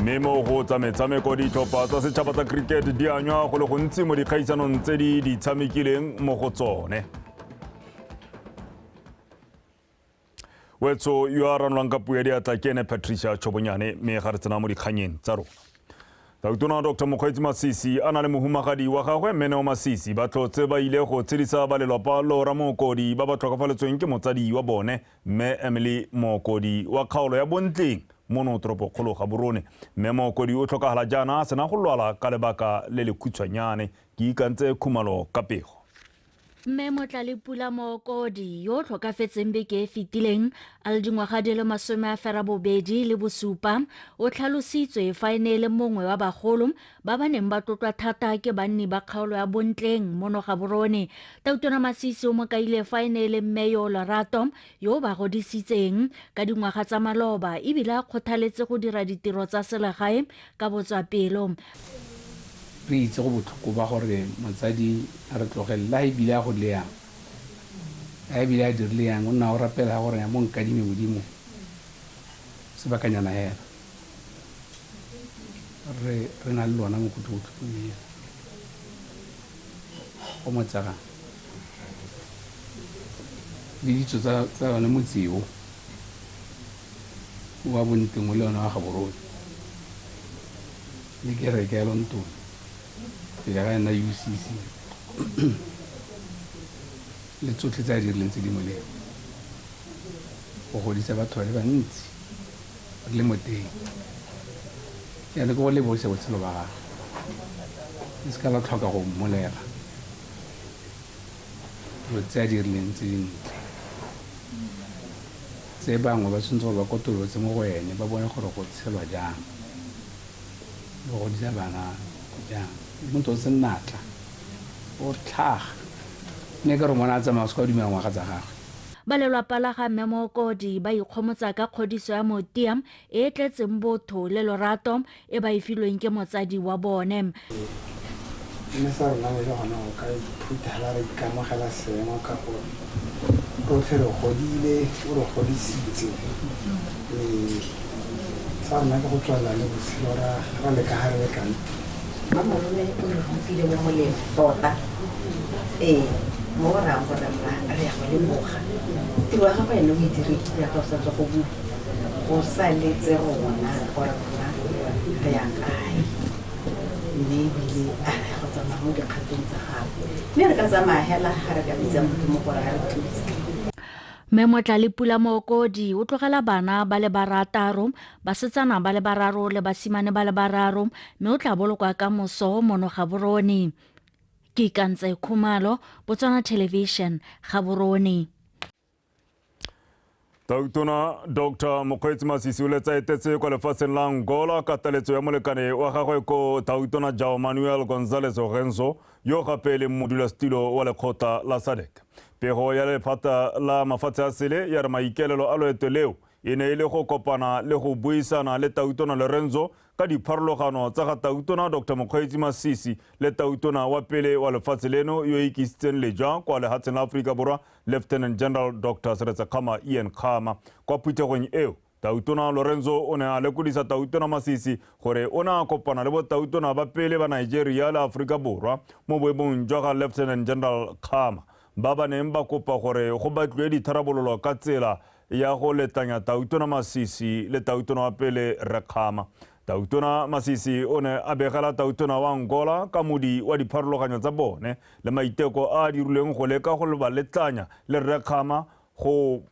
Mme mo go tsa metshameko, ditlhopha tsa setšhaba tsa cricket di anywa go le gontsi mo dikgaisanong tse di di tshamekileng mo go tsone. Wetso yo a ranolwang ka puo ya diatla ke ene Patricia Chobonyane, mme ga re tsena mo dikganyeng tsa rona. Tautona Dr Mokgweetsi Masisi a na le mohumagadi wa gagwe Mmeneo Masisi ba tlotse ba ile go tshedisa ba lelwapa loora Mookodi ba ba tlhokafaletsweng ke motsadi wa bone Mme Emily Mookodi wa kgaolo ya Bontleng mono toropokgolo Gaborone. Mme Mookodi o tlhokagala jaana a sena go lwala ka lebaka le le khutshwanyane. Ke ikantse Khumalo ka pego. Mme Motlalepula Mookodi yo o tlhokafetseng beke e fetileng a le dingwaga di le 87, o tlhalositswe fa e ne e le mongwe wa bagolo ba ba neng ba tlotlwa thata ke banni ba kgaolo ya Bontleng mono Gaborone. Tautona Masisi o mo kaile fa e ne e le mme yo o lerato yo o ba godisitseng ka dingwaga tsa maloba ebile a kgothaletse go dira ditiro tsa selegae ka botswapelo. Re itse go botlhoko ba gore motsadi a re tlogele, le ha ebile a godile yang, le ha ebile a dirile yang, o nna o rapela gore mo nkadime Modimo sebakanyana hela. Re re na le lona mo kutlobotlhokong ena. Go motsagang le ditso tsa yone motse o wa Bonteng o le yone wa Gaborone le kereke ya Lontone pele ga ena UCC le tsotlhe tse a dirileng tse di molemo go godisa batho ba le bantsi re le mo teng. Jaanong ke go lebogisa botshelo ba gagwe, le seka la tlhoka go mmolela dilo tse a dirileng tse dintle tse bangwe ba tshwanetse gore ba kotolotse mo go ene, ba bone gore go tshelwa jang le go godisa bana jang. Motho o se natla, o tlhaga, mme ke re mona a tsamaya o se ka o dumela ngwaga tsa gagwe. Ba lelwapa la ga Mme Mookodi ba ikgomotsa ka kgodiso ya motia e e tletseng botho le lorato e ba e filweng ke motsadi wa bone. Mme sa rona le gone go ka iphutha re ikamogela seemo ka gore rotlhe re godile, o re godisitse. Sa rona ke go tswelela le botshelo ra leka ga re lekang. Mmamalome o re rutile mo molemo tota. Ee, mo go rayang gore rra re ya go leboga. Tiro ya gago ene o e dirile jaaka o sa tswa go bua. Go saletse rona gore rona re ya kae. Mme ebile a re ya go tsamaya mo dikgatong tsa gago. Mme re ka tsamaya hela ga re ka bitsa Modimo gore a re thuse. Mme Motlalepula Mookodi o tlogela bana ba le barataro, basetsana ba le bararo le basimane ba le bararo, mme o tla bolokwa ka moso mono Gaborone. Ke Ikantse Khumalo, Botswana Television, Gaborone. Tautona Dr Mokgweetsi Masisi o letsa etetse kwa lefatsheng la Angola ka taletso ya molekane wa gagwe ko Tautona João Manuel Gonzalez Lourenço yo gape e leng modulasetilo wa lekgotla la SADC. Pego ya lephata la mafatshe a sele ya re maikaelelo a loeto leo e ne e le go kopana le go buisana le Tautona Lourenço ka dipharologano tsa ga Tautona Dr Mokgweetsi Masisi le Tautona wa pele wa lefatshe leno yo ikisitseng lejwa kwa lehatsheng la Aforika Borwa Lieutenant General Dr Seretse Khama Ian Khama. Kwa phuthegong eo, Tautona Lourenço o ne a lekodisa Tautona Masisi gore o ne a kopana le botautona ba pele ba Nigeria le Aforika Borwa mo boemong jwa ga Lieutenant General Khama ba ba neng ba kopa gore go batliwe ditharabololo ka tsela ya go letlanya Tautona Masisi le Tautona wa pele Rre Khama. Tautona Masisi o ne a begela Tautona wa Angola ka modi wa dipharologanyo tsa bone le maiteko a a dirilweng go leka go ba letlanya le Rre Khama go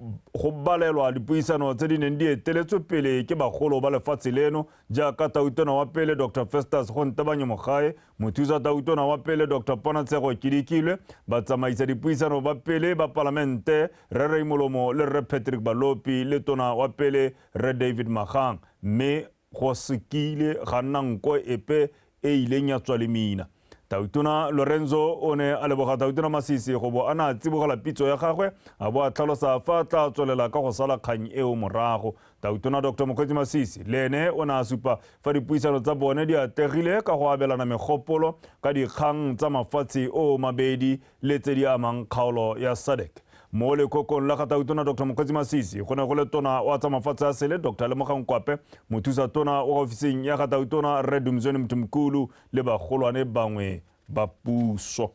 balelwa dipuisano tse di neng di eteletswe pele ke bagolo ba lefatshe leno jaaka Tautona wa pele Dr Festus Gontebanye Mogae, mothusa Tautona wa pele Dr Ponatshego Kedikilwe, batsamaisa dipuisano ba pele ba palamente Rre Ray Molomo le Rre Patrick Balopi le tona wa pele Rre David Magang, mme go sekile ga nna nko epe e ileng ya tswa lemina. Tautona Lourenço o ne a leboga Tautona Masisi go bo a ne a tsibogela pitso ya gagwe a bo a tlhalosa fa a tla tswelela ka go sala kgang eo morago. Tautona Dr Mokgweetsi Masisi le ene o ne a supa fa dipuisano tsa bone di atlegile ka go abelana megopolo ka dikgang tsa mafatshe o mabedi le tse di amang kgaolo ya SADC. Mo lekokong la ga Tautona Dr. Mokgweetsi Masisi go ne go le tona wa tsa mafatshe a sele Dr. Lemogang Kwape, mothusa tona wa ofising ya ga Tautona Rre Dumizweni Mthimkhulu le bagolwane bangwe ba puso.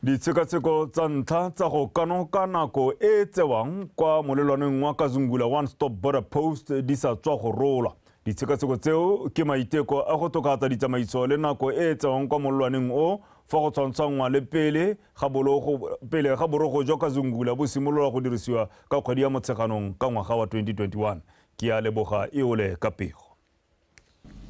Ditshekatsheko tsa ntlha tsa go kanoka nako e e tsewang kwa molelwaneng wa Kazungula One Stop Border Post di sa tswa go rolwa. Ditshekatsheko tseo ke maiteko a go tokafatsa ditsamaiso le nako e e tsewang kwa molelwaneng o fa go tshwantshwanngwa le pele ga borogo jwa Kazungula bo simolola go dirisiwa ka kgwedi ya Motsheganong ka ngwaga wa 2021. Ke a leboga Eole ka pego.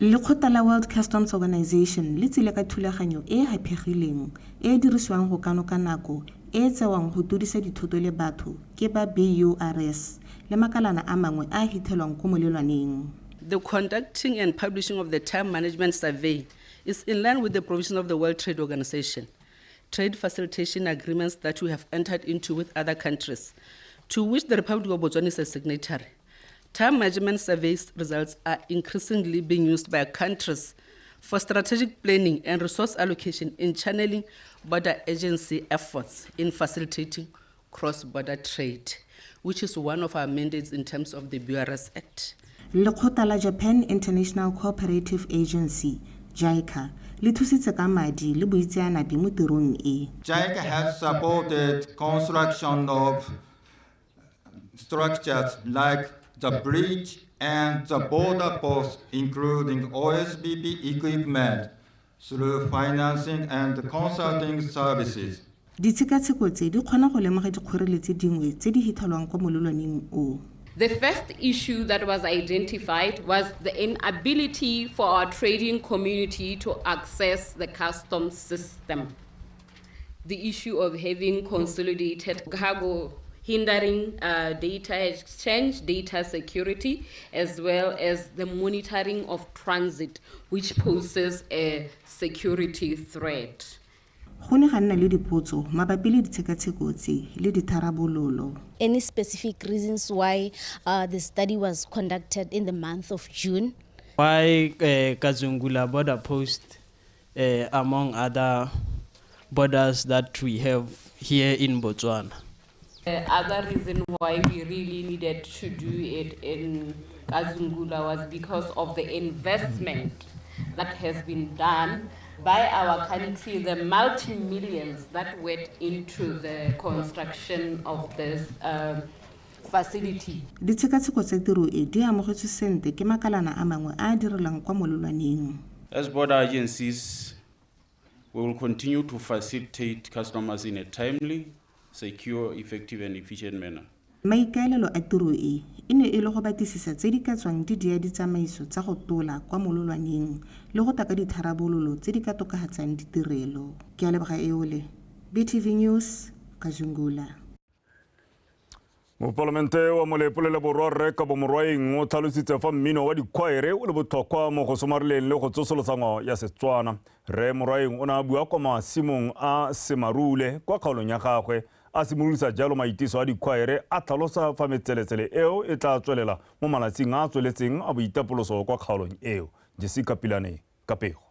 Lekgotla la World Customs Organization le tsile ka thulaganyo e e haphegileng e e dirisiwang go kanoka nako e e tsewang go todisa dithoto le batho ke ba BURS le makalana a mangwe a a hithelwang ko molelwaneng. The conducting and publishing of the time management survey is in line with the provision of the World Trade Organization, trade facilitation agreements that we have entered into with other countries, to which the Republic of Botswana is a signatory. Time management surveys results are increasingly being used by countries for strategic planning and resource allocation in channeling border agency efforts in facilitating cross-border trade, which is one of our mandates in terms of the BRS Act. Lekgotla la Japan International Cooperative Agency, JICA, le thusitse ka madi le boitseanape mo tirong e. JICA has supported construction of structures like the bridge and the border post, including OSBP equipment, through financing and consulting services. Ditshekatsheko tse di kgona go lemoga dikgoreletsi dingwe tse di hithelwang kwa molelwaneng o. The first issue that was identified was the inability for our trading community to access the customs system. The issue of having consolidated cargo hindering data exchange, data security, as well as the monitoring of transit, which poses a security threat. Go ne ga nna le dipotso mabapi le ditshekatsheko tse le ditharabololo. Any specific reasons why the study was conducted in the month of June? Why Kazungula border post, among other borders that we have here in Botswana? The other reason why we really needed to do it in Kazungula was because of the investment that has been done by our country, the multi-millions that went into the construction of this facility. Ditshekatsheko tsa tiro e di amogetswe sentle ke makalana a mangwe a a direlang kwa molelwaneng. As border agencies, we will continue to facilitate customers in a timely, secure, effective and efficient manner. Maikaelelo a tiro e e ne e le go batlisisa tse di ka tswang di dia ditsamaiso tsa go tola kwa molelwaneng le go taka ditharabololo tse di ka tokafatsang ditirelo. Ke a leboga Eole, BTV News, Kazungula. Mopalamente wa Molepolole Borwa Rre Kabo Morwaeng o tlhalositse fa mmino wa dikhwaere o le botlhokwa mo go somareleng le go tsosolosa ngwao ya Setswana. Rre Morwaeng o ne a bua kwa masimong a Semarule kwa kgaolong ya gagwe, a simolodisa jalo maitiso a dikhwaere, a tlhalosa fa metseletsele eo e tla tswelela mo malatsing a a tsweletseng a boitapoloso kwa kgaolong eo. Jessica Pilane ka pego.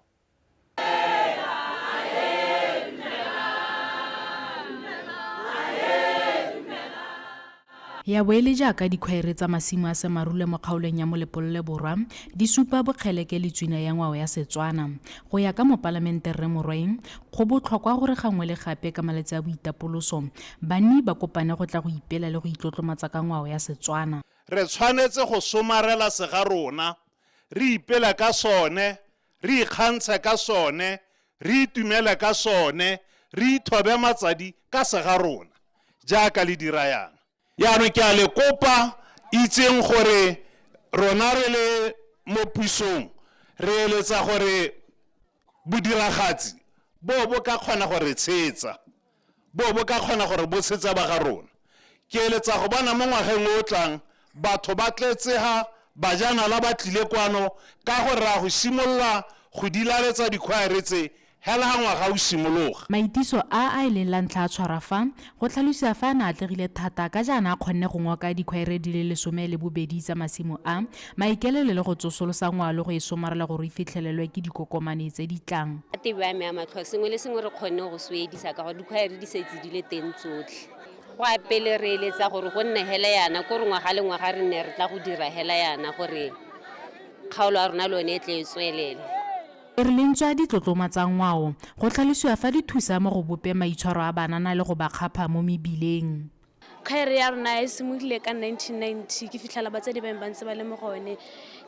Ya bo e le jaaka dikhwaere tsa masimo a Semarule mo kgaolong ya Molepolole Borwa di supa bokgeleke le tswina ya ngwao ya Setswana. Go ya ka mopalamente Rre Morwaeng, go botlhokwa gore gangwe le gape ka malatsi a boitapoloso banni ba kopane go tla go ipela le go itlotlomatsa ka ngwao ya Setswana. Re tshwanetse go somarela se ga rona, re ipela ka sone, re ikgantshe ka sone, re itumele ka sone, re ithobe matsadi ka se ga rona jaaka le dira yana. Yaanong ke a le kopa, itseng gore rona re le mo pusong re eletsa gore bodiragatsi bo bo ka kgona go re tshetsa, bo bo ka kgona gore bo tshetsa ba ga rona. Ke eletsa go bona mo ngwageng o tlang batho ba tletsega, bajanala ba tlile kwano ka gore ra go simolola go dilaletsa dikhwaere tse Hela ga ngwaga o simologa. Maitiso a a e leng la ntlha a tshwara fa go tlhalosiwa fa a ne a atlegile thata ka jaana a kgonne go ngoka dikhwaere di le 12 tsa masimo a maikaelelo le go tsosolosa ngwao le go e somarela gore e fitlhelelwe ke dikokomane tse di tlang. Tebo ya me ya matlho sengwe le sengwe re kgonne go swedisa ka gore dikhwaere di setse di le teng tsotlhe. Go a pele re eletsa gore go nne hela yana ko re ngwaga le ngwaga re nne re tla go dira hela yana gore kgaolo ya rona le yone e tle e tswelele. E re lentswe ditlotloma tsa ngwao go tlhalosiwa fa di thusa mo go bope maitshwaro a banana le go ba kgapha mo mebileng. Kgwaere ya rona e simologile ka 1990 ke fitlhela batsadi ba me ba ntse ba le mo go yone.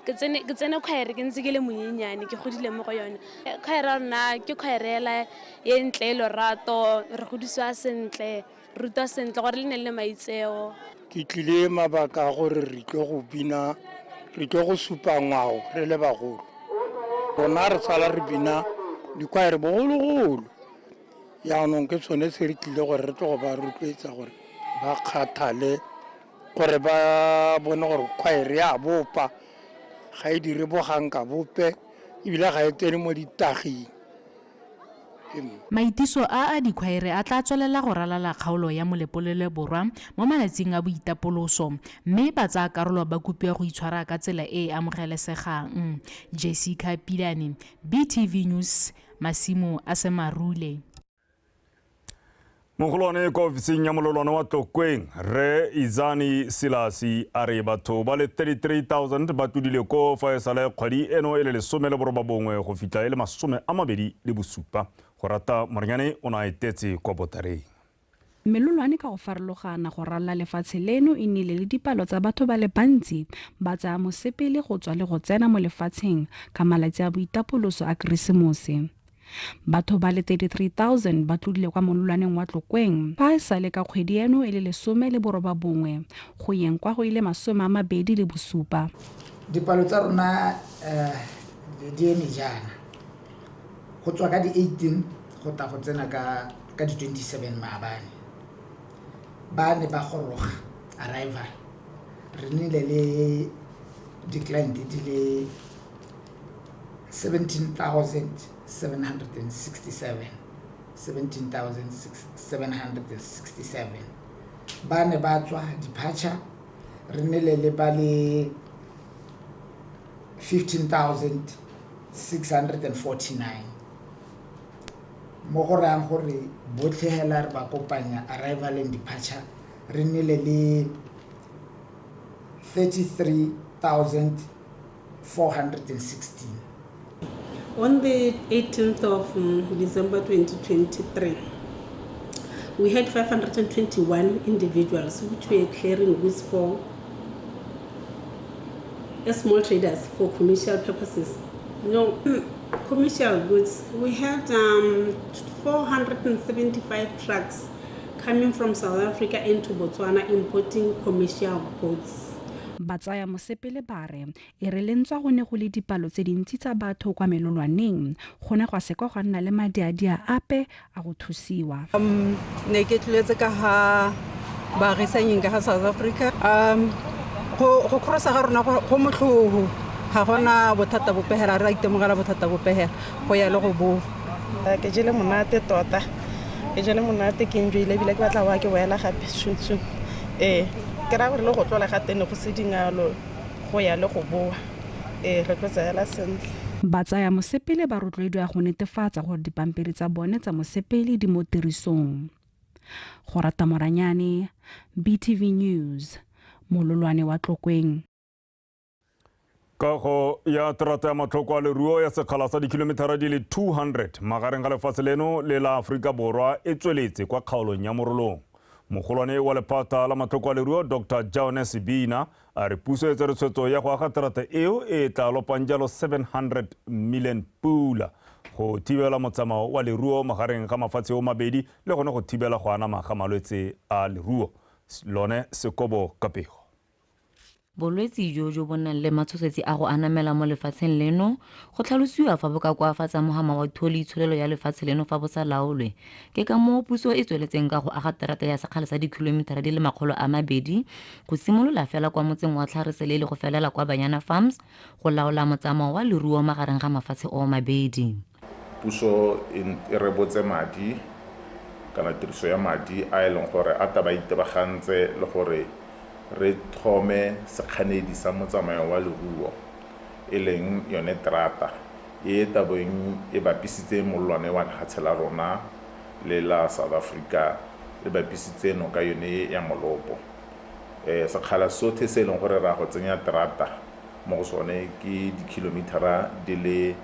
Ke tsene kgwaere ke ntse ke le monyenyane ke godile mo go yone. Kgwaere ya rona ke kgwaere ela e ntle e lorato, re godisiwa sentle, re rutwa sentle gore le ne le maitseo. Ke tlile mabaka a gore re tlo go bina, re tlo go supa ngwao re le bagolo. Rona re sala re bina dikwaere bogologolo. Jaanong ke tsone se re tlile gore re tlo go ba rotloetsa gore ba kgathale gore ba bone gore kgwaere ya bopa ga e dire boganka bope ebile ga e tsene mo ditageng. Maitiso a a dikhwaere a tla tswelela go ralala kgaolo ya Molepolole Borwa mo malatsing a boitapoloso mme ba tsaya karolo ba kopiwa go itshwara ka tsela e e amogelesegang. Jessica Pilane, BTV News, Masimo a Semarule. Mogolwane kwa ofising ya mololwane wa Tlokweng, Rre Izani Silasi a re batho ba le 33,000 ba tlodile ko fa e sale kgwedi eno e le 19 go fitlha e le 27. Go rata Morenyane o ne a etetse kwa botareng. Melolwane ka go farologana go ralala lefatshe leno e nnile le dipalo tsa batho ba le bantsi ba tsaya mosepele go tswa le go tsena mo lefatsheng ka malatsi a boitapoloso a Keresemose. Batho ba le 33,000 ba tlodile kwa mololwaneng wa Tlokweng fa e sale ka kgwedi eno e le 19 go yeng kwa go ile 27. Dipalo tsa rona di eme jaana go tswa ka di 18 go tla go tsena ka di 27 maabane ba ne ba goroga arrival re nnile le di-client di le 17,767 17,767 ba ne ba tswa departure re nnile le ba le 15,649 mo go rayang gore botlhe hela re ba kopanya arrival and departure re nnile le 33,416. On the 18th of December 2023, we had 521 individuals which were clearing goods for small traders for commercial purposes. No, commercial goods. We had 475 trucks coming from South Africa into Botswana importing commercial goods. Ba tsaya mosepele ba re e re lentswa go ne go le dipalo tse dintsi tsa batho kwa melolwaneng go ne gwa sekwa gwa nna le madiadia ape a go thusiwa. Ne ke tliletse ka ha baagisanyeng ka ga South Africa. Go crossa ga rona go motlhogo ga gona bothata bope hela re a itemogela bothata bope hela go ya le go boa. Ke jele monate tota, ke jele monate ke enjoyile ebile ke batla wa ke boela gape soon soon. Ke raya gore le go tlola ga tene go se dingalo go ya le go boa. Re tlo tsela sentle. Ba tsaya mosepele ba rotloediwa go netefatsa gore dipampiri tsa bone tsa mosepele di mo tirisong. Go rata Moranyane, BTV News, mololwane wa Tlokweng. Kago ya terata ya matlhoko a leruo ya sekgala sa dikilometara di le 200 magareng ga lefatshe leno le la Aforika Borwa e tsweletse kwa kgaolong ya Morolong. Mogolwane wa lephata la matlhoko a leruo Dr. Jonas Bina a re puso e tsere tshwetso ya go aga terata eo e tla lopang jalo 700 million pula go thibela motsamao wa leruo magareng ga mafatshe o mabedi le gone go thibela go anama ga malwetse a leruo. Lone Sekobo Kapego. Bolwetse jo jo bo nang le matshosetsi a go anamela mo lefatsheng leno go tlhalosiwa fa bo ka koafatsa mohama wa thuo le itsholelo ya lefatshe leno fa bo sa laolwe. Ke ka moo puso e tsweletseng ka go aga terata ya sekgala sa dikilometara di le 200 go simolola fela kwa motseng wa Tlharesele le go felela kwa Banyana Farms go laola motsamao wa leruo magareng ga mafatshe o mabedi. Puso e rebotse madi kana tiriso ya madi a e leng gore a taba itebagantse le gore re thome sekganedi sa motsamao wa leruo e leng yone terata e tabeng e bapisitse molwane wa lehatshe la rona le la South Africa e bapisitse noka yone ya Molopo. Sekgala sotlhe se e leng gore ra go tsenya terata mo go sone ke dikilomitara di le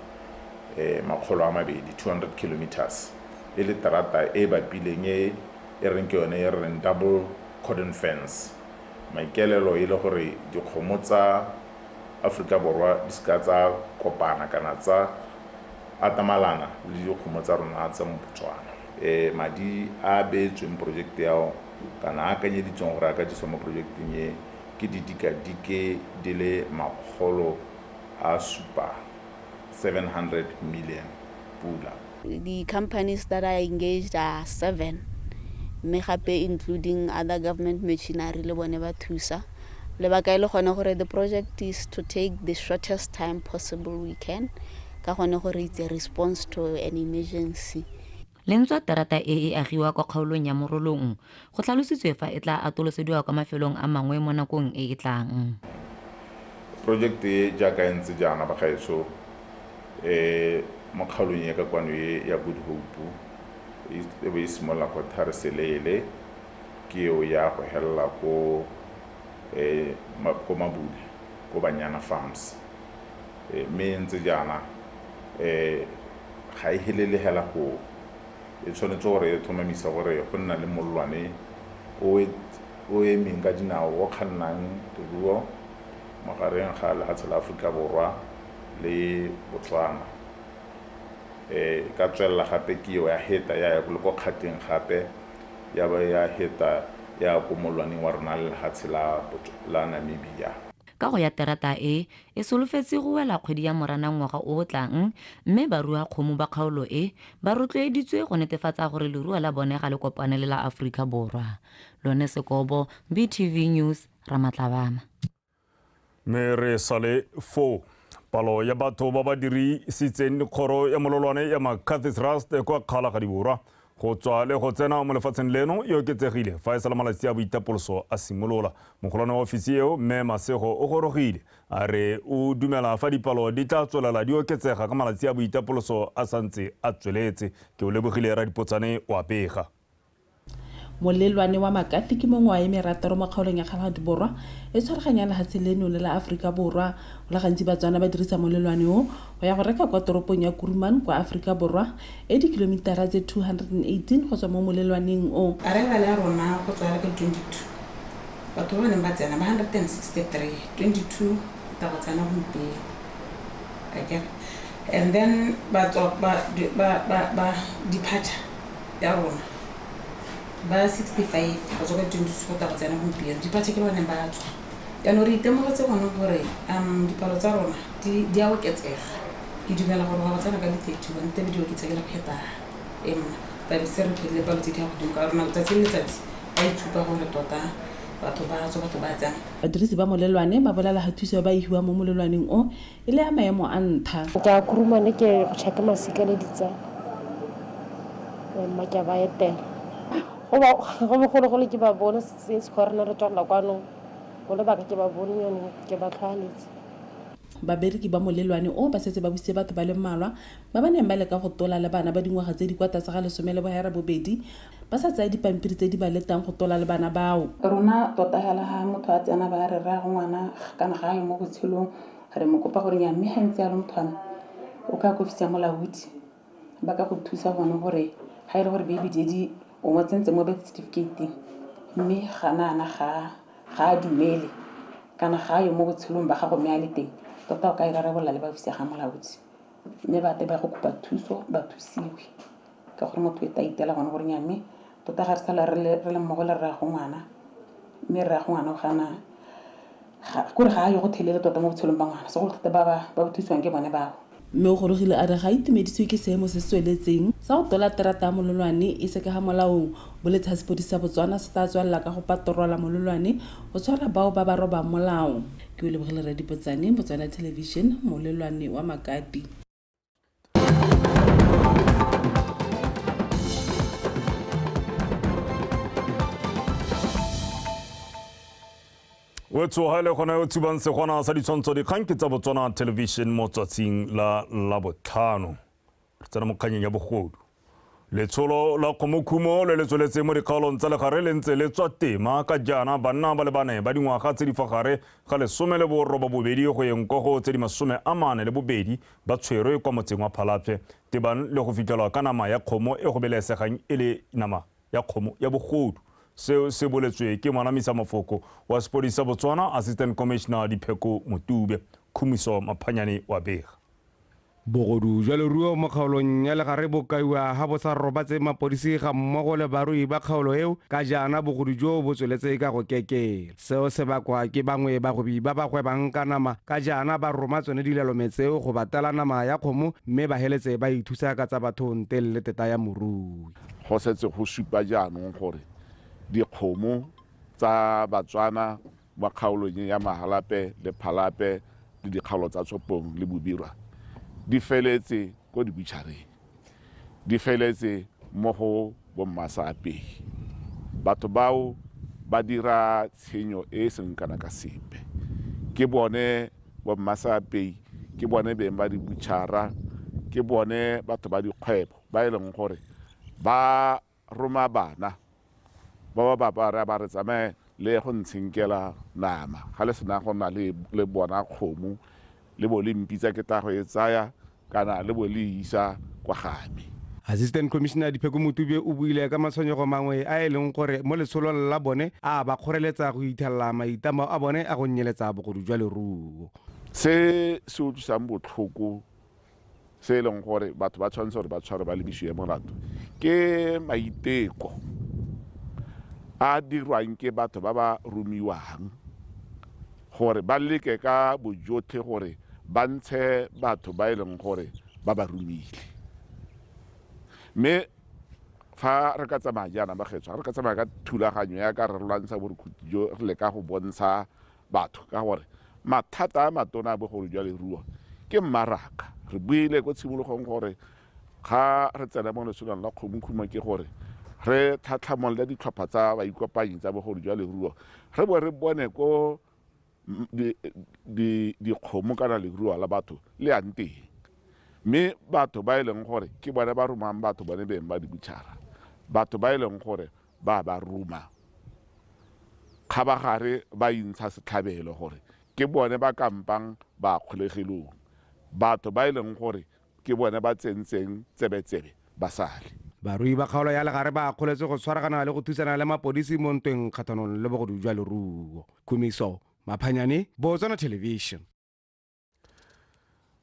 200, 200 kilometers e le terata e bapileng e reng ke yone e reng double cordon fence. Maikaelelo e le gore dikgomo tsa Afrika Borwa di seka tsa kopana kana tsa atamalana le dikgomo tsa rona tsa mo Botswana. Madi a beetsweng project yao kana a akanyeditsweng gore a ka dirisiwa mo projecteng e ke didikadike di le 700, 700 million pula. The companies that are engaged are 7, mme gape including other government machinery le bone ba thusa. Lebaka e le gone gore the project is to take the shortest time possible we can, ka gone gore it's a response to an emergency. Lentswa terata e e agiwa kwa kgaolong ya Morolong go tlhalositswe fa e tla atolosediwa kwa mafelong a mangwe mo nakong e e tlang. Project e jaaka e ntse jaana bagaetsho mo kgaolong e ka kwano e ya Good Hope e be e simolola ko Thareseleele ke eo ya go helela ko ko Mabule ko Banyana Farms. Mme e ntse jaana ga e helele hela go e tshwanetse gore e tlhomamisa gore go nna le molwane o emeng ka dinao o kgannang leruo magareng ga lehatshe la Aforika Borwa le Botswana. Ka tswelela gape ke eo ya heta ya ya le ko Kgateng gape ya ba ya heta ya ko molwaneng wa rona le lehatshe la Namibia. Kago ya terata e e solofetse go wela kgwedi ya Moranang ngwaga o o tlang, mme baruakgomo ba kgaolo e ba rotloeditswe go netefatsa gore leruo la bone ga le kopane le la Aforika Borwa. Lone Sekobo, BTV News, Ramatlabama. Mme re sale foo. Palo ya batho ba ba dirisitseng kgoro ya mololwane ya McCarthy Trust kwa Kgalagadi Borwa go tswa le go tsena mo lefatsheng leno e oketsegile fa e sala malatsi a boitapoloso a simolola. Mogolwane wa ofisi eo mme Masego o gorogile a re o dumela fa dipalo di tla tswelela di oketsega ka malatsi a boitapoloso a santse a tsweletse. Ke o lebogile Radipotsane o a pega. Molelwane wa McCarthy ke mongwe wa e merataro mo kgaolong ya Kgalagadi Borwa e tshwaraganya lehatshe leno le la Aforika Borwa. Go le gantsi Batswana ba dirisa molelwane o go ya go reka kwa toropong ya Kuruman kwa Aforika Borwa e dikilomitara tse 218 go tswa mo molelwaneng o. Arrival ya rona go tswa ka 22 batho ba neng ba tsena ba 163, 22 tsa go tsena gompieno. And then ba tswa ba departure ya rona ba 65 go tswa ka 22 go tla go tsena gompieno. Departure ke ba neng ba tswa. Jaanong re itemogetse gone gore dipalo tsa rona di a oketsega. Ke dumela gore ga go tsena ka di-31 tebe di oketsegile go feta e mma. Tlabe se re phedile palo tse di ya godimo ka rona letsatsi le letsatsi ba itshupa gore tota batho ba tswa, batho ba tsena. Badirisi ba molelwane ba bolela ga thuso ba e hiwa mo molelwaneng o e le ya maemo a ntlha. Ke a Kurumane ke go check masika le ditsala. Mma ke a ba etela. Go bogologolo ke ba bone since corona re tswalla kwano. Go lebaka ke ba bone yone ke ba tlhwaeletse. Babereki ba molelwane o ba setse ba busitse batho ba le mmalwa ba ba neng ba leka go tola le bana ba dingwaga tse di kwa tlase ga 18 ba sa tsaya dipampiri tse di ba letang go tola le bana bao. Rona tota hela ha motho a tsena ba re rra go ngwana kana ga a yo mo botshelong re mo kopa gore nya mme ga ntse a le motho o ka ko ofisi ya molaodi ba ka go thusa gone gore ga e le gore baby daddy o mo tsentse mo birth certificate mme ga nana ga a dumele kana ga yo mo botshelong ba gago mme a le teng tota o ka e rarabolola le ba ofisi ya ga molaodi mme ba te ba go kopa thuso ba thusiwe ka gore motho e ta itela gone gore nya mme tota ga re sala re le mmogo le rra go ngwana mme rra go ngwana o gana kore ga a yo go thelele tota mo botshelong ba ngwana segolo thata ba ba thusiwang ke bone bao. Mme o gorogile a re ga itumedisiwe ke seemo se se tsweletseng sa go tola terata ya molelwane e se ka ga molaong. Boletse ga sepodisi sa Botswana se tla tswelela ka go patorola molelwane go tshwara bao ba ba robang molao. Ke o lebogile Radipotsane, Botswana Television, molelwane wa McCarthy. O tsoga le gona o tshubang segwana sa ditshwantsho dikgang ke tsa Botswana Television mo tsatsing la Labotlhano. Re tsena mo kganyeng ya bogodu. Letsholo la kgomokhumo le le tsweletseng mo dikgaolong tsa legare le ntse le tswa tema ka jaana banna ba le bane ba dingwaga tse di fa gare ga 18 go yeng kwa go tse di 42 ba tshwerwe kwa motseng wa Phalapye tebang le go fitlhelwa ka nama ya kgomo e go belesegang e le nama ya kgomo ya bogodu. Seo se boletswe ke monamisa mafoko wa sepodisi sa Botswana Assistant Commissioner Dipheko Motube. Khumiso Maphanyane wa bega. Bogodu jwa leruo mo kgaolong ya legare bo kaiwa ha bo sa robatse mapodisi ga mmogo le barui ba kgaolo eo ka jaana bogodu jo bo tsweletse ka go kekela. Seo se bakwa ke bangwe bagwebi ba ba gwebang ka nama ka jaana ba roma tsone dilalome tseo go batela nama ya kgomo mme ba heletse ba ithusa ka tsa batho ntle le teta ya morui. Go setse go supa jaanong gore dikgomo tsa Batswana ba kgaolong ya Mahalapye le Phalape le dikgaolo tsa Tshopong le Bobirwa di feletse ko dibutšhareng, di feletse mo go bommasaapei. Batho bao ba dira tshenyo e seng kana ka sepe. Ke bone bommasaapei, ke bone beng ba dibutšhara, ke bone batho ba dikgwebo ba e leng gore ba roma bana ba ba ba ba re tsamaye le go ntshenkela nama ga le sena go nna le bona kgomo le bo le mpitsa ke tla go e tsaya kana le bo le isa kwa game. Assistant Commissioner Dipheko Motube o buile ka matshwenyego mangwe a e leng gore mo letsholong la bone a ba kgoreletsa go ithella maitamo a bone a go nyeletsa bogodu jwa leruo. Se se utlwisang botlhoko se e leng gore batho ba tshwanetse gore ba tshware ba lebisiwe molato ke maiteko a dirwang ke batho ba ba romiwang gore ba leke ka bojotlhe gore ba ntshe batho ba e leng gore ba ba romile. Mme fa re ka tsamaya jaana bakgetswa, re ka tsamaya ka thulaganyo ya ka re lwantsha borukhuti jo re leka go bontsha batho ka gore mathata a matona a bogodu jwa leruo ke mmaraka. Re buile ko tshimologong gore ga re tsena mo letsholong la kgomokhumo ke gore re tlhatlhamolole ditlhopha tsa baikopanyi tsa bogodu jwa leruo, re bo re bone ko dikgomo kana leruo la batho le yang teng. Mme batho ba e leng gore ke bone ba romang batho bone beng ba dibutšhara, batho ba e leng gore ba ba roma kgabagare ba intsha setlhabelo gore ke bone ba kampang ba kgolegelong, batho ba e leng gore ke bone ba tsentseng tsebetsebe ba sale. Barui ba kgaolo ya legare ba kgoletse go tshwaragana le go thusana le mapodisi mo ntweng kgatlhanong le bogodu jwa leruo. Khumiso Maphanyane, Botswana Television.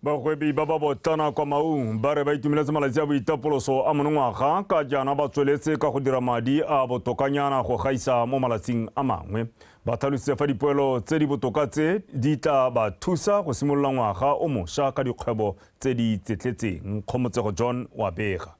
Bagwebi ba ba botlana kwa Maung ba re ba itumeletse malatsi a boitapoloso a monongwaga ka jaana ba tsweletse ka go dira madi a botokanyana go gaisa mo malatsing a mangwe. Ba tlhalositse fa dipoelo tse di botoka tse di tla ba thusa go simolola ngwaga o mošwa ka dikgwebo tse di tsetletseng. Kgomotsego John wa bega.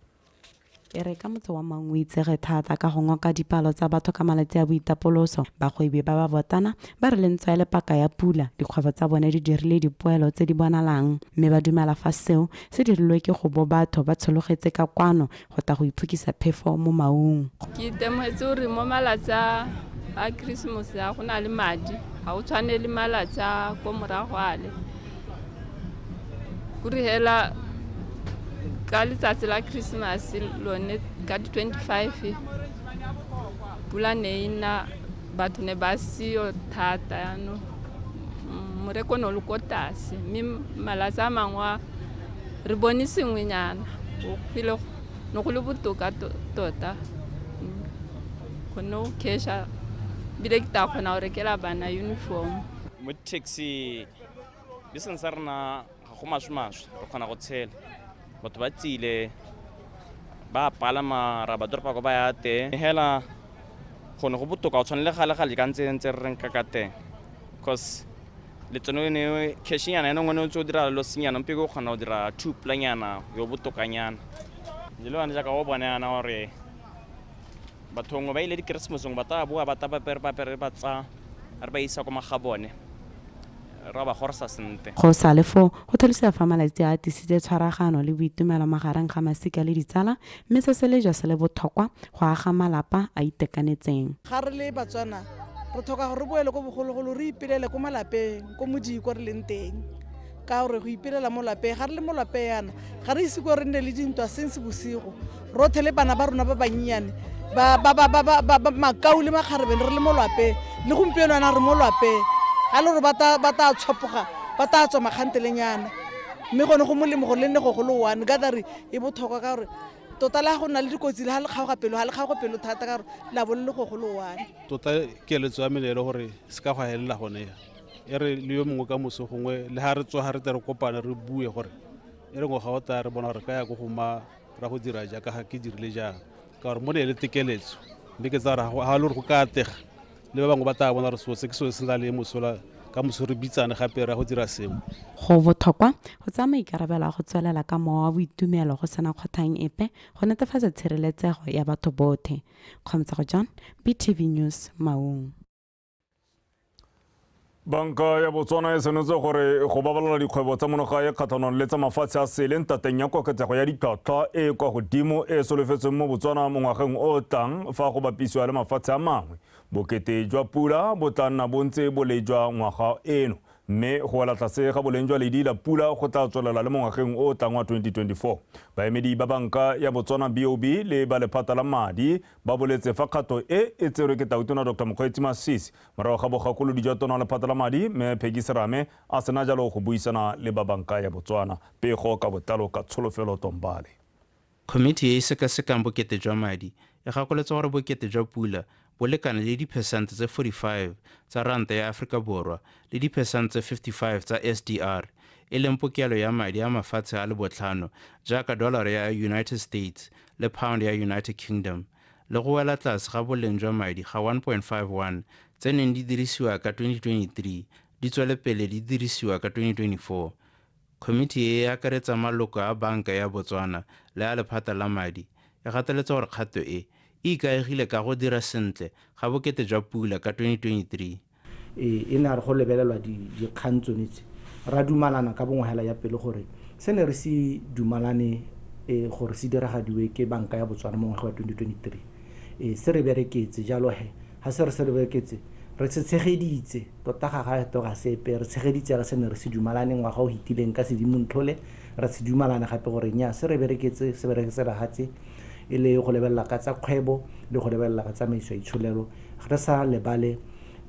E re ka motse wa Maung o itsege thata ka go ngoka dipalo tsa batho ka malatsi a boitapoloso, bagwebi ba ba botana ba re le ntswa e le paka ya pula, dikgwebo tsa bone di dirile dipoelo tse di bonalang, mme ba dumela fa seo se dirilwe ke go bo batho ba tshologetse ka kwano go tla go iphokisa phefo mo Maung. Ke itemogetse gore mo malatsi a Christmas a go na le madi, ga o tshwane le malatsi a ko morago ale. Kore hela ka letsatsi la Christmas lone ka di 25 pula ne e na, batho ne ba seo thata jaanong moreko ne o le ko tlase, mme malatsi a mangwe re bone sengwenyana ne go le botoka tota, kgonne go cash-a ebile ke tla kgona go rekela bana uniform. Mo di-taxi business ya rona ga go maswe-maswe, re kgona go tshela. Batho ba tsile ba palama ra ba doropa ko ba ya teng hela gone go botoka o tshwane le gale-gale ka ntse re reng ka ka teng, cause letseno ne cash-nyana ene ngwe o ntse o dira losenyana mpe o kgona go dira two planyana yo botokanyana. Le yone jaaka o bona yana gore batho bangwe ba ile di-Christmas-ong ba tla boa ba ta ba apere ba tsa re ba isa ko magabone ra ba gorsa sentle. Go sa le foo go tlhalosiwa fa malatsi a atisitse tshwaragano le boitumelo magareng ga masika le ditsala, mme se se lejwa se le botlhokwa go aga malapa a itekanetseng. Ga re le Batswana Re tlhoka gore re boele ko bogologolo re ipelele ko malapeng, ko modiko re leng teng. Ka gore go ipelela mo lapeng, ga re le mo lapeng yana, ga re ise ko re nne le dintwa since bosigo. Rotlhe le bana ba rona ba bannyane, ba makau le makgarebeng re le mo lapeng, le gompieno yana re mo lapeng. Ga le gore ba tla tshopoga, ba tla tswa makgantelenyana. Mme gone go molemo gore le nne go golo one gathering e botlhokwa ka gore tota le ga go nna le dikotsi le ga le kgaoga pelo, ga le kgaoge pelo thata ka gore la bo le le go golo one. Tota keletso ya me e le gore se ka go helela gone ya. E re le yo mongwe ka moso gongwe le ha re tsoga re tle re kopane re bue gore e re ngwaga o tla re bona gore ka ya ko go ma ra go dira jaaka ga ke dirile jang. Ka gore mo ne e le tekeletso, mme ke tsaya gore ga le gore go ka atega le ba bangwe ba tla bona gore selo se ke selo se na le mosola ka moso re bitsane gape ra go dira sengwe. Go botlhokwa go tsaya maikarabelo a go tswelela ka mowa wa boitumelo go sena kgotlhang epe go netefatsa tshireletsego ya batho botlhe. Kgomotsago John, BTV News, Maung. Banka ya Botswana e senotse gore go babalela dikgwebo tsa monogae kgatlhanong le tsa mafatshe a sele ntateng ya koketsego ya ditlhwatlhwa e kwa godimo e solofetsweng mo Botswana mo ngwageng o o tlang fa go bapisiwa le mafatshe a mangwe. Bokete jwa pula bo tla nna bo ntse bo lejwa ngwaga eno, mme go wela tlase ga boleng jwa ledi la pula go tla tswelela le mo ngwageng o o tlang wa 2024. Baemedi ba banka ya Botswana BOB le ba lephata la madi ba boletse fa kgato e e tserwe ke Tautona Dr. Mokgweetsi Masisi morago ga bogakolodi jwa tona lephata la madi mme Peggy Serame a sena jalo go buisana le ba banka ya Botswana. Pego ka botlalo ka Tsholofelo Tombale. Komiti e e sekasekang bokete jwa madi e gakolotse gore bokete jwa pula bo lekane le diphesente tse 45 tsa ranta ya Aforika Borwa le diphesente tse 55 tsa SDR, e leng pokelo ya madi a mafatshe a le botlhano jaaka dollar ya United States le pound ya United Kingdom, le go wela tlase ga boleng jwa madi ga 1.51 tse neng di dirisiwa ka 2023 di tswele pele di dirisiwa ka 2024. Komiti e e akaretsa maloko a banka ya Botswana le a lephata la madi e gateletse gore kgato e e ikaegile ka go dira sentle ga bokete jwa pula ka 2023. E ne a re go lebelelwa dikgang tsone tse, ra dumalana ka bongwe hela ya pele gore se ne re se dumalane gore se diragadiwe ke banka ya Botswana mo ngwageng wa 2023. Se re bereketse jalo he, ga se re se re bereketse re se tshegeditse tota ga ga toga sepe, re tshegeditse re se ne re se dumalane ngwaga o hitileng ka Sedimonthole, re se dumalane gape gore nya se re bereketse se bereketse lehatshe e le go lebelela ka tsa kgwebo le go lebelela ka tsamaiso ya itsholelo, re sa lebale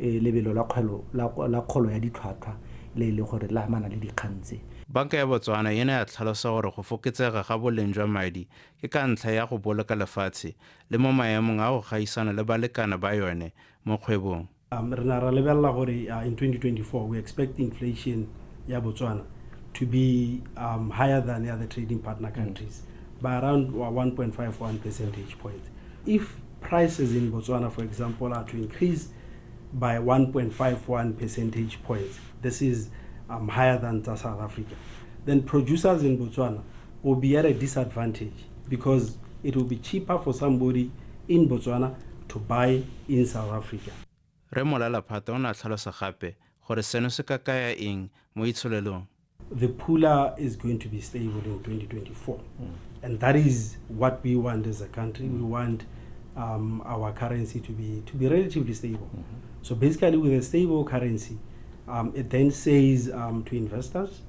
lebelo la kgolo ya ditlhwatlhwa le le gore la amana le dikgang tse. Banka ya Botswana e ne ya tlhalosa gore go fokotsega ga boleng jwa madi ke ka ntlha ya go boloka lefatshe le mo maemong a go gaisana le balekane ba yone mo kgwebong. Re na ra lebelela gore in 2024 we expect inflation ya Botswana to be higher than the other trading partner countries by around 1.51 percentage points. If prices in Botswana, for example, are to increase by 1.51 percentage points, this is higher than South Africa, then producers in Botswana will be at a disadvantage because it will be cheaper for somebody in Botswana to buy in South Africa. Re Molala Phata o ne a tlhalosa gape gore seno se ka kaya eng mo itsholelong. The pula is going to be stable in 2024. And that is what we want as a country. We want our currency to be relatively stable. So basically with a stable currency, it then says to investors,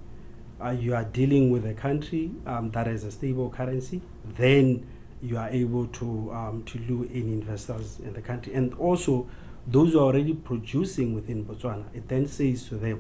you are dealing with a country that has a stable currency, then you are able to lure in investors in the country. And also those who are already producing within Botswana, it then says to them,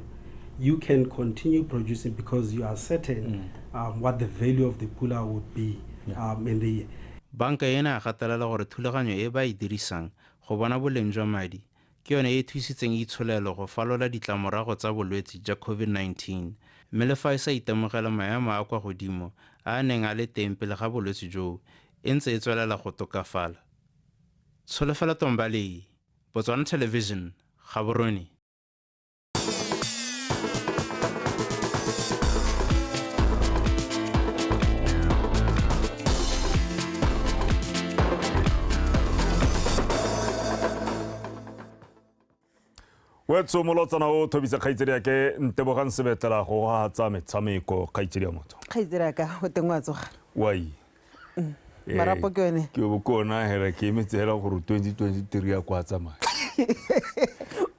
you can continue producing because you are certain what the value of the pula would be in the year. Banka ena gatelela gore thulaganyo e ba e dirisang go bona boleng jwa madi ke yone e thusitseng itsholelo go falola ditlamorago tsa bolwetse jwa COVID-19, mme le fa e sa itemogela maemo a kwa godimo a a neng a le teng pele ga bolwetse joo, e ntse e tswelela go tokafala. Tsholofelo Tombale, Botswana Television, Gaborone. Wetso molotsana o thobisa kgaitsedi ya ke Ntebogang Sebetlela go tsa metshameko kgaitsedi ya motho. Kgaitsedi ya ka o teng wa tsoga. Wai. Marapo ke yone. Ke bo kona hela ke emetse hela gore 2023 ya kwa tsamaya.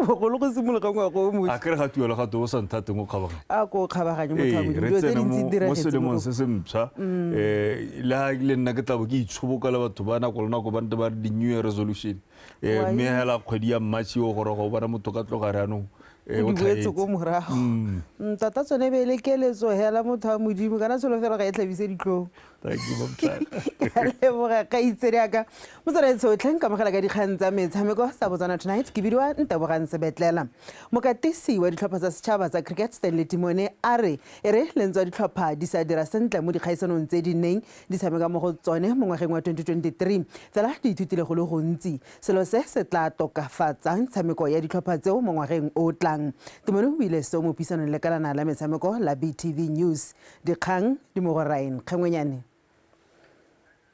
Bogolo go simologa ngwaga o mošwa. A kere ga tuelo ga to o sa nthateng o kgabaganya. A ko kgabaganye motho wa Modimo. Dilo tse dintsi di Mo diragetse selemong se se mpšha, le ha le nna ke tla bo ke itshoboka le batho ba nako le nako ba ntse ba re di-new year resolution. Mme hela kgwedi ya March o goroga o bona motho ka tloga re anong O o di boetse ko tlhaetse. morago. Tota tsone be e le keletso hela motho wa Modimo, kana tsholofelo ga e tlhabise ditlhong. Thank you, Mamtlala. Ke a leboga kgaitsedi yaka. Motsweding otlhe nkamogela ka dikgang tsa metshameko tsa Botswana Tonight, ke bidiwa Ntebogang Sebetlela. Mokatisi wa ditlhopha tsa setšhaba tsa cricket Stanley Timone a re e re lentswe ditlhopha di sa dira sentle mo dikgaisanong tse di neng di tshameka mo go tsone mo ngwageng wa 2023, fela di ithutile go le gontsi, selo se se tla tokafatsang tshameko ya ditlhopha tseo mo ngwageng o o tlang. Timone o buile seo mo puisanong le kalana la metshameko la BTV News. Dikgang di mo go Ryan Kgengwenyane.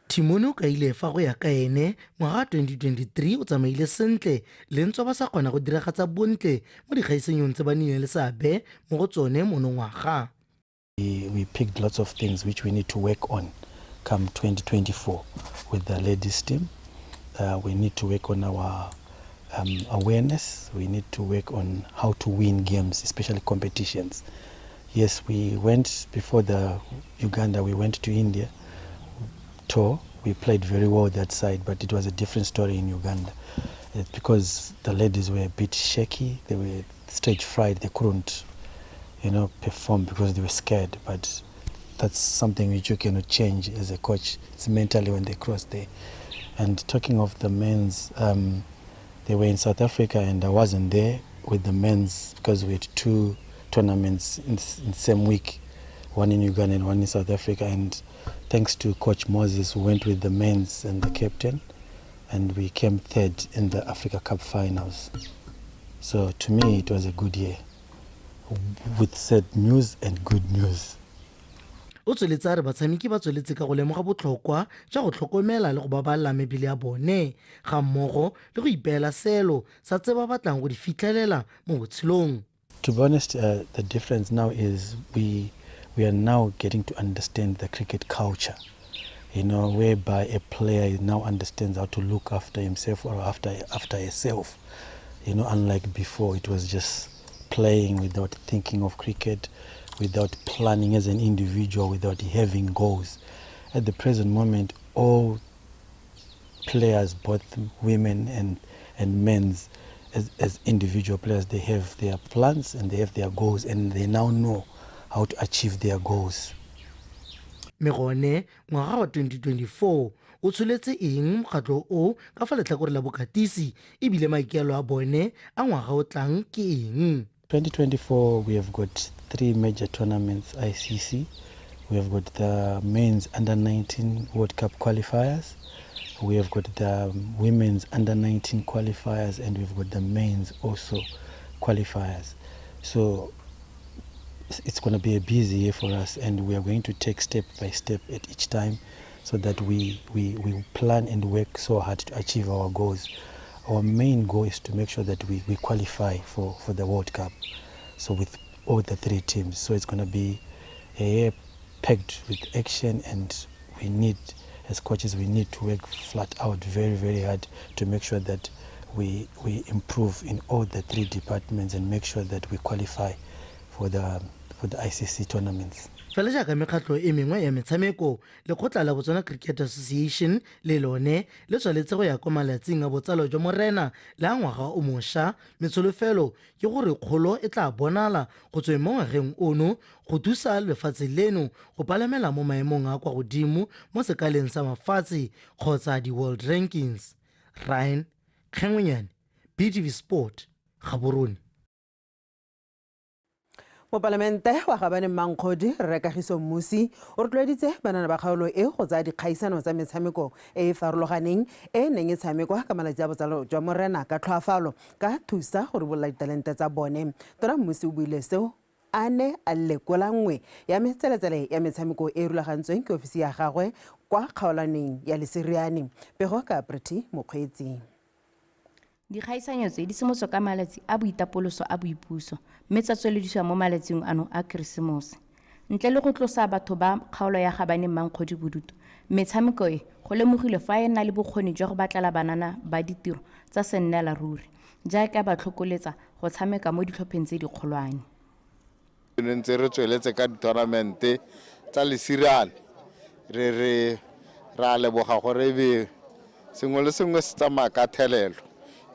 Timone o kaile fa go ya ka ene ngwaga 2023 o tsamaile sentle le ntswa ba sa kgona go diragatsa bontle mo dikgaisanong tse ba nnileng le seabe mo go tsone monongwaga. We picked lots of things which we need to work on come 2024 with the ladies team. We need to work on our awareness. We need to work on how to win games, especially competitions. Yes, we went before the Uganda, we went to India tour. We played very well that side, but it was a different story in Uganda. It's because the ladies were a bit shaky, they were stage fright, they couldn't, perform because they were scared. But that's something which you cannot change as a coach. It's mentally when they cross there. And talking of the men's, they were in South Africa and I wasn't there with the men's because we had two tournaments in the same week, one in Uganda and one in South Africa. And thanks to Coach Moses, who went with the men's and the captain, and we came third in the Africa Cup finals. So to me, it was a good year, with sad news and good news. O tsweletse a re batshameki ba tsweletse ka go lemoga botlhokwa jwa go tlhokomela le go babalela mebele ya bone ga mmogo le go ipeela selo sa tse ba batlang go di fitlhelela mo botshelong. To be honest, the difference now is we are now getting to understand the cricket culture, whereby a player now understands how to look after himself or after herself. Unlike before, it was just playing without thinking of cricket, without planning as an individual, without having goals. At the present moment, all players, both women and men's, as individual players, they have their plans and they have their goals, and they now know how to achieve their goals. Mme gone ngwaga wa 2024 o tsholetse eng mokgatlho o ka fa letlhakore la bokatisi, ebile maikaelelo a bone a ngwaga o tlang ke eng? 2024, we have got three major tournaments, ICC. We have got the men's under 19 World Cup qualifiers. We have got the women's under 19 qualifiers, and we've got the men's also qualifiers. So it's going to be a busy year for us, and we are going to take step by step at each time so that we plan and work so hard to achieve our goals. Our main goal is to make sure that we qualify for the World Cup, so with all the three teams. So it's going to be a year packed with action, and we need, as coaches, we need to work flat out very, very hard to make sure that we improve in all the three departments and make sure that we qualify for the ICC tournaments. Fela jaaka mekgatlho e mengwe ya metshameko, lekgotla la Botswana Cricket Association le lone le tswaletse go ya kwa malatsing a botsalo jwa morena le a ngwaga o mošwa. Metsholofelo ke gore kgolo e tla bonala go tsweng mo ngwageng ono go thusa lefatshe leno go palamela mo maemong a kwa godimo mo sekaleng sa mafatshe kgotsa di-world rankings. Ryan Kgengwenyane, BTV Sport, Gaborone. Mopalamente wa Gabane Mankgodi Rre Kagiso Mmusi o rotloeditse banana ba kgaolo e go tsaya dikgaisano tsa metshameko e e farologaneng e neng e tshamekwa ka malatsi a botsalo jwa morena ka tlhoafalo ka thusa go ribolola ditalente tsa bone. Tona Mmusi o buile seo a ne a lekola nngwe ya metseletsele ya metshameko e e rulagantsweng ke ofisi ya gagwe kwa kgaolaneng ya Leseriane. Pego ka Pretty Mokgweetsi. Dikgaisanyo tse di simolotswe ka malatsi a boitapoloso a boipuso mme tsa tsweledisiwa mo malatsing ano a Keresemose. Ntle le go tlosa batho ba kgaolo ya Gabane Mankgodi bodutu, metshameko e go lemogilwe fa e na le bokgoni jwa go batlela banana ba ditiro tsa sennela ruri. jaaka ba tlhokoletsa go tshameka mo ditlhopheng tse dikgolwane. Re ntse re tsweletse ka di-tournament tsa Lesirane, re ra leboga gore ebe sengwe le sengwe se tsamaya ka thelelo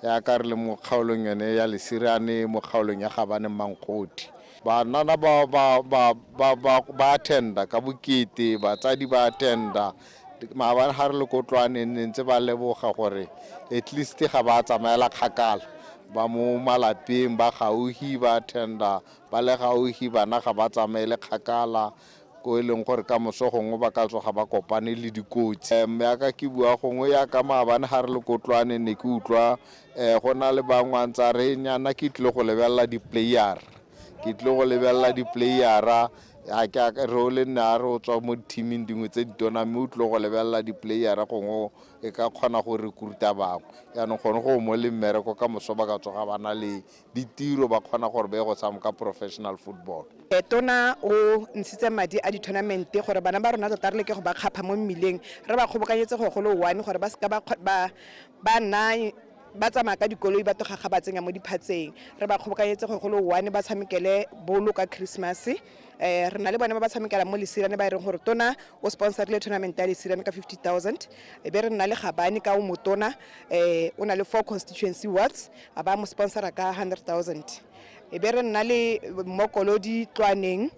yaka re le mo kgaolong yone ya Lesirane, mo kgaolong ya Gabane Mankgodi. Banana ba attenda ka bokete, batsadi ba attenda. Maabane ga re le ko Tlwaneng ne ntse ba leboga gore at least ga ba tsamaela kgakala, ba mo malapeng ba gaufi ba attenda, ba le gaufi bana ga ba tsamaele kgakala ko e leng gore ka moso gongwe ba ka tsoga ba kopane le dikotsi. Yaka ke bua gongwe yaka maabane ga re le ko Tlwaneng ne ke utlwa go na le bangwe a ntse a re nyana ke tlile go lebelela di-player, ke tlile go lebelela di-playera. Re o le nne a re o tswa mo di-teaming dingwe tse ditona mme o tlile go lebelela di-playera gongwe e ka kgona go recruita bangwe. Jaanong gone go mo le mmereko ka moso ba ka tsoga ba na le ditiro ba kgona gore ba ye go tshameka professional football. Tona o ntshitse madi a di-tournament gore bana ba rona tota re leke go ba kgapha mo mmileng, re ba kgobokanyetse go golo one gore ba seka ba nna ba tsamaya ka dikoloi ba toga ga ba tsenya mo diphatseng. Re ba kgobokanyetse go golo one ba tshamekele bolo ka Christmas. Re na le bone ba ba tshamekela mo Lesirane ba e reng gore tona o sponsorile tournament ya Lesirane ka 50,000. E be re nna le Gabane ka o motona, o na le 4 constituency wards, a ba mo sponsora ka 100,000. E be re nna le Mokolodi Tlwaneng,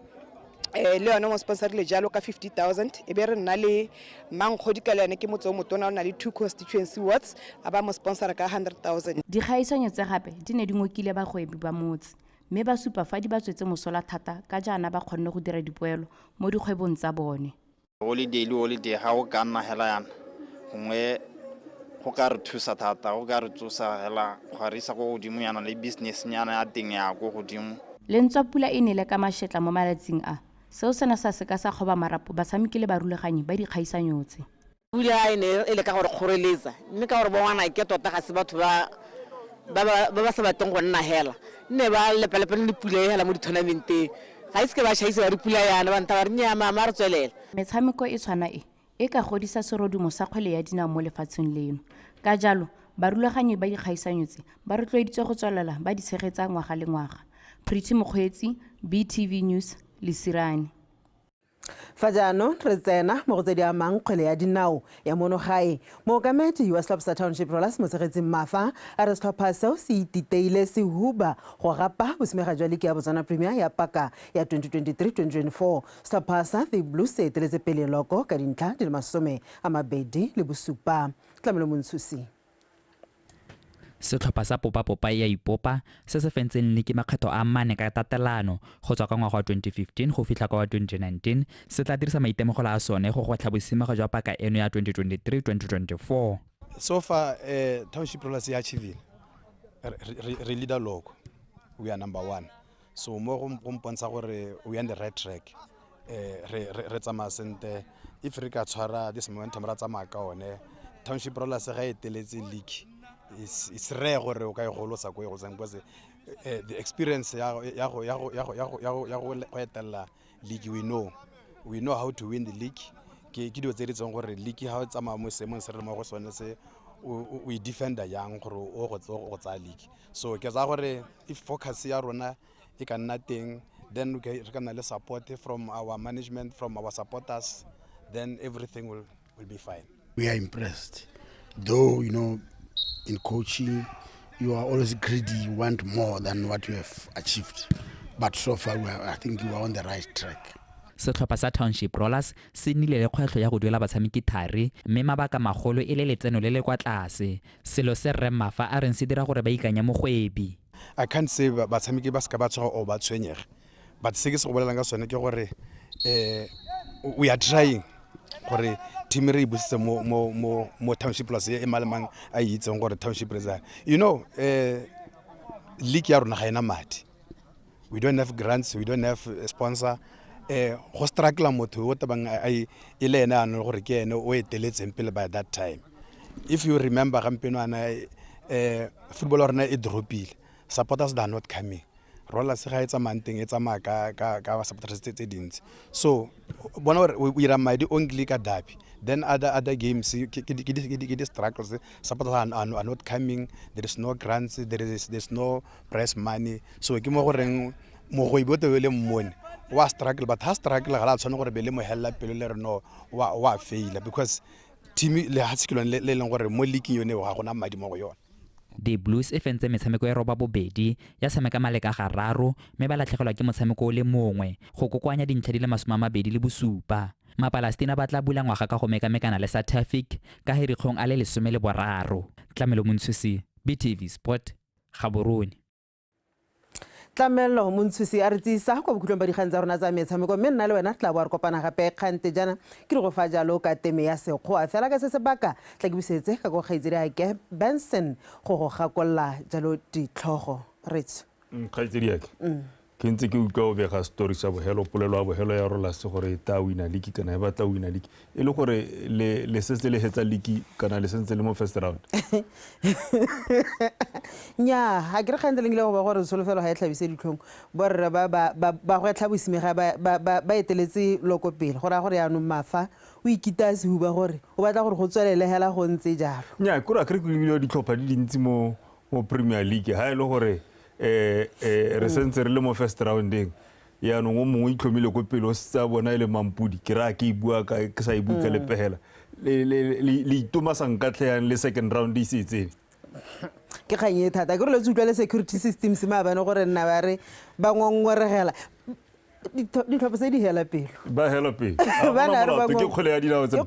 le yone mo sponsorile jalo ka 50,000. E be re nna le Mankgodi ka le yone ke motse o motona, o na le 2 constituency wards, a ba mo sponsora ka 100,000. Dikgaisanyo tse gape di ne di ngokile bagwebi ba motse, mme ba supa fa di ba tswetse mosola thata ka jaana ba kgonne go dira dipoelo mo dikgwebong tsa bone. Holiday le holiday ga o ka nna hela yana gongwe go ka re thusa thata, go ka re tsosa hela go re isa ko godimo yana le business nyana ya teng ya ko godimo. Lentswa pula e nele ka mašetla mo malatsing a, seo sena sa seka sa kgoba marapo batshameki le barulaganyi ba dikgaisanyo tse. Pula e ne e le ka gore kgoreletsa, mme ka gore bongwana ke tota ga se batho ba ba sa batleng go nna hela, nne ba lepalepane le pula e hela mo di-tournamenteng, ga ise ke ba chaise ba re pula yana ba ntha ba re nnyaa mama re tswelela. Metshameko e tshwana e ka godisa serodumo sa kgwele ya dinao mo lefatsheng leno. Ka jalo barulaganyi ba dikgaisanyo tse ba rotloeditswe go tswelela ba di tshegetsa ngwaga le ngwaga. Pretty Mokgweetsi, BTV News, Lesirane. Fa jaanong re tsena mo go tse di amang kgwele ya dinao ya mono gae. Mookamedi wa setlhopha sa Township Rollers Motshegetseng Mafa a re setlhopha seo se ititeile sehuba go gapa bosimega jwa liki ya Botswana Premier ya paka ya 2023-2024. Setlhopha sa The Blues se eteletse pele loko ka dintlha di le 27. Tlamelo Montshusi. Setlhopha sa Popa-Popa ya Ipopa se se fentseng le ke makgetho a mane ka tatelano go tswa ka ngwaga wa 2015 go fitlha ka wa 2019 se tla dirisa maitemogelo a sone go gwetlha bosimega jwa paka eno ya 2023-2024. So far, Township Rollers e achievile. Re leader logo. We are number 1. So mo go mpontsha gore we are on the right track. Re tsamaya sentle. If re ka tshwara this momentum ra tsamaya ka one, Township Rollers ga e eteletse league. It's rare gore o ka e golosa ko e golosang because the experience ya go etella league, we know how to win the league. Ke dilo tse di tseng gore league ha o tsamaya mo seemong se re mo go sone se o e defender yang gore o go tsaya league. So ke tsaya gore if focus ya rona e ka nna teng, then re ka nna le support from our management, from our supporters, then everything will be fine. We are impressed, though, you know, in coaching, you are always greedy, you want more than what you have achieved. But so far, I think you are on the right track. Setlhopha sa Township Rollers se nnile le kgwetlho ya go duela batshameki thari, mme mabaka magolo e le letseno le le kwa tlase. Selo se Rre Mafa a reng se dira gore ba ikanye mogwebi. I can't say batshameki ba seka ba tshoga or ba tshwenyege, but se ke se go bolelang ka sone ke gore we are trying gore team re e busitse mo Township Rollers e malemang a e itseng gore Township Rollers, you know, league ya rona ga ena madi. We don't have grants, we don't have a sponsor. Go struggle motho o tabang e le ene a neng gore ke ene o eteletseng pele by that time. If you remember gampieno ana football rona e dropile, supporters they are not coming. Rollers ga e tsamayang teng e tsamaya ka supporters tse dintsi. So bona gore o ira madi only ka derby. Then other games ke di struggles, supporters are not coming, there is no grants, there's no prize money. So ke mo goreng mogwebi o tebe le mmone wa struggle, but ha struggle ga la tshwane gore be le mo hella pelo le re no wa faila, because team le ha se ke lone le leng gore mo league yone ga gona madi mo go yone. The Blues e fentse metshameko e 8 ya tshameka maleka gararo mme ba latlhegelwa ke motshameko o le mongwe go kokoanya dintlha di le 27. Mapalestina ba tla bula ngwaga ka go mekamekana le South Africa ka Herikgong a le 13. Tlamelo Montshusi, BTV Sport, Gaborone. Tlamelo Montshusi a re tsisa kwa bokhutlong ba dikgang tsa rona tsa metshameko, mme nna le wena tla bo re kopana gape kgante jaana ke re go fa jalo ka teme ya sekgowa. Fela ka se sebaka tla ke busetse ka ko kgaitsedi ake Benson go go gakolola jalo ditlhogo. Retso kgaitsedi ake ke ntse ke utlwa o bega story sa bogelo, polelo ya bogelo ya Rollers gore e tla wina league kana e batla wina league, e le gore le setse le hetsa league kana le sentse le mo first round. Nya ha ke re kgantse leng le go ba gore tsholofelo ga e tlhabise ditlhong, borre ba ba gwetlha bosimega ba eteletse loko pele gore a gore yaanong mafa o ikita sehuba gore o batla gore go tswelele hela go ntse jalo. Nya kore a kere ke lebile ditlhopha di dintsi mo Premier League ha e le gore re sentse re le mo first roundeng yaanong o mongwe itlhomile ko pele o setse a bona e le mampudi, ke raya ke e bua ke sa e bue ka lepegela le itoma sa nkatlheyang le second round e se e tsene. Ke kgang e thata ke re letse utlwa le security systems maabane gore nna ba re ba ngongoregela ditlhopha tse di hela pelo, ba hela pelo. Ke kgwele ya dinao tse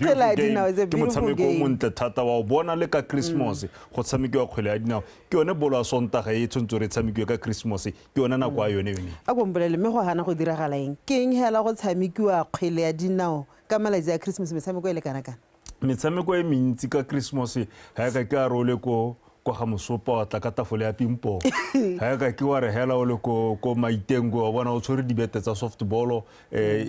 beautiful game, ke motshameko o montle thata wa o bona le ka Christmas go tshamekiwa kgwele ya dinao. Ke yone bolo ya Sontaga e tshwanetse re tshamekiwe ka Christmas, ke yone nako ya yone yone. A ko mpolele mme go gana go diragala eng? Ke eng hela go tshamekiwa kgwele ya dinao ka malatsi a Christmas metshameko e le kana kana? Metshameko e mentsi ka Christmas ga e ka ke a re o le ko kwa ga mosopa wa tla ka tafole ya ping-pong, ga e ka ke wa re hela o le ko Maitengo wa bona o tshwere dibete tsa softball.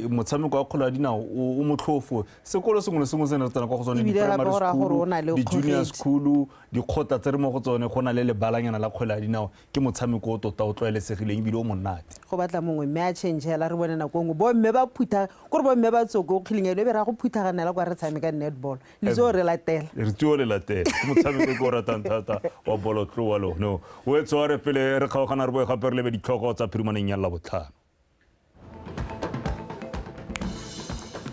Motshameko wa kgwele ya dinao o motlhofo, sekolo sengwe le sengwe se ne re tsena kwa go tsone, di-primary school, di-junior school, dikgotla tse re mo go tsone go na le lebalanyana la kgwele ya dinao. Ke motshameko o tota o tlwaelesegileng ebile o monate. Go batla mongwe mme a change hela re bone nako nngwe bo mme ba phutha kore bo mme ba tsoko kgweleng eno e be ra go phuthaganela kwa re tshameka netball le tseo re latela, re tseo le latela. Ke motshameko ke o ratang thata wa bolotloa lono. O e tshware pele re kgaogana re boe gape re lebe ditlhogo tsa phirimaneng ya Labotlhano.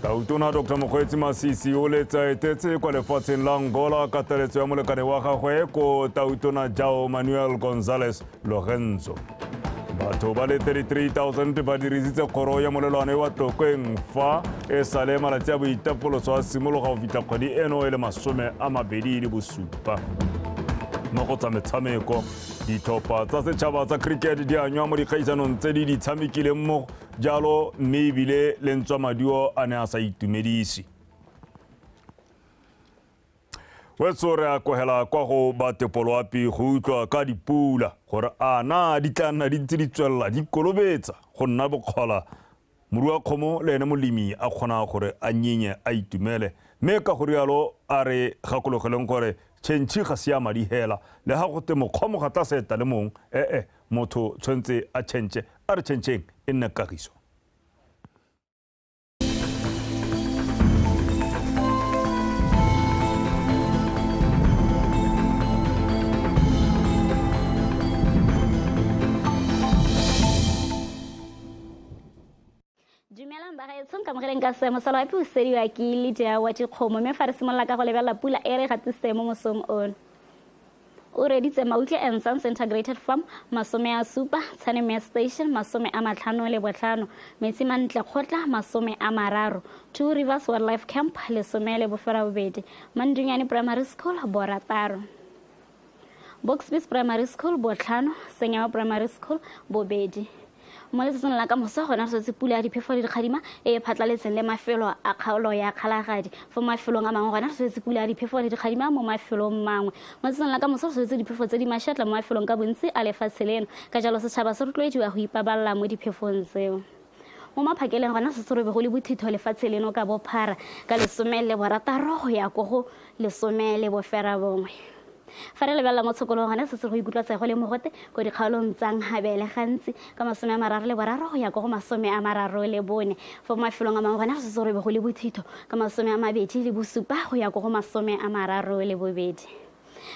Tautona Dr. Mokgweetsi Masisi o letsa etetse kwa lefatsheng la Angola ka taletso ya molekane wa gagwe ko Tautona João Manuel Gonzalez Lorenzo. Batho ba le 33,000 ba dirisitse kgoro ya molelwane wa Tlokweng fa e sale malatsi a boitapoloso a simologa go fitlha kgwedi eno e le 27. Mo go tsa metshameko, ditlhopha tsa setšhaba tsa cricket di anywa mo dikgaisanong tse di di tshamekileng mo jalo, mme ebile lentswa maduo a ne a sa itumedise. Wetso re a kogela kwa go ba tepoloapi go utlwa ka dipula gore a na di tla nna di ntse di tswelela di kolobetsa go nna bokgola. Morua kgomo le ene molemi a kgona gore a nyenye a itumele, mme ka go rialo a re gakologeleng gore tšhentšhi ga se ya madi hela, le ga go te mokgomo ga tla seta le mong ee motho tshwanetse a tšhentšhe, a re tšhentšheng e nne kagiso. Dumelang bagaetsho, nkamogeleng ka seemo sa loapi o sediwa ke Lydia wa dikgomo, mme fa re simolola ka go lebelela pula e re gatisitseng mo mosong ono. O reditse Mautle and Sons Integrated Farm 70, Tshaneme Station 55, Metsi Mantle Kgotla 30, Two Rivers Wildlife Camp 18, Mandunyane Primary School 6, Boxbis Primary School 5, Senyawa Primary School 2. Mo letsatsing la ka moso gona re swetse pula ya diphefo le dikgadima e e phatlaletseng le mafelo a kgaolo ya Kgalagadi. Fo mafelong a mangwe gona re swetse pula ya diphefo le dikgadima mo mafelong mangwe. Mo letsatsing la ka moso re swetse diphefo tse di mašetla mo mafelong ka bontsi a lefatshe leno, ka jalo setšhaba se rotloediwa go ipaballa mo diphefong tseo. Mo maphakeleng gona se se robe go le bothitho lefatshe leno ka bophara ka 16 go ya ko go 19. Fa re lebelela mo tshokolong gone setse go ikutlwa tsego le mogote ko dikgaolong tsa Nhabele gantsi ka 33 go ya ko go 34. Fo mafelong a mangwe gone go setse gore be go le bothitho ka 27 go ya ko go 32.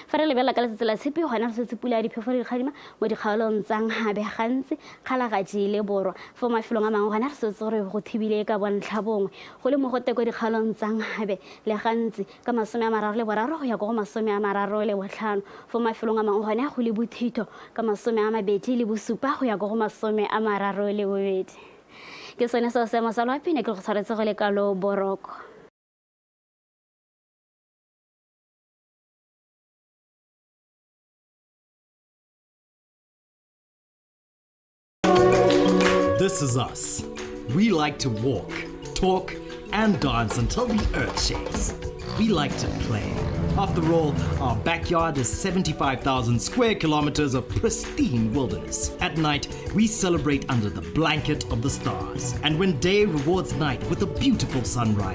Fa re lebelela ka letsatsi la tshipi gona re setse pula ya diphefo le dikgadima mo dikgaolong tsa Nhabe gantsi, Kgalagadi le Borwa. Fo mafelong a mangwe gona re setse gore go thibile ka bontlha bongwe go le mogote ko dikgaolong tsa Nhabe le gantsi ka 33 go ya ko go 35. Fo mafelong a mangwe gone go le bothitho ka 27 go ya ko go 32. Ke sone seo seemo sa loapi ne ke go tshwaretse go le kalo boroko. This is us. We like to walk, talk, and dance until the earth shakes. We like to play. After all, our backyard is 75,000 square kilometers of pristine wilderness. At night, we celebrate under the blanket of the stars. And when day rewards night with a beautiful sunrise,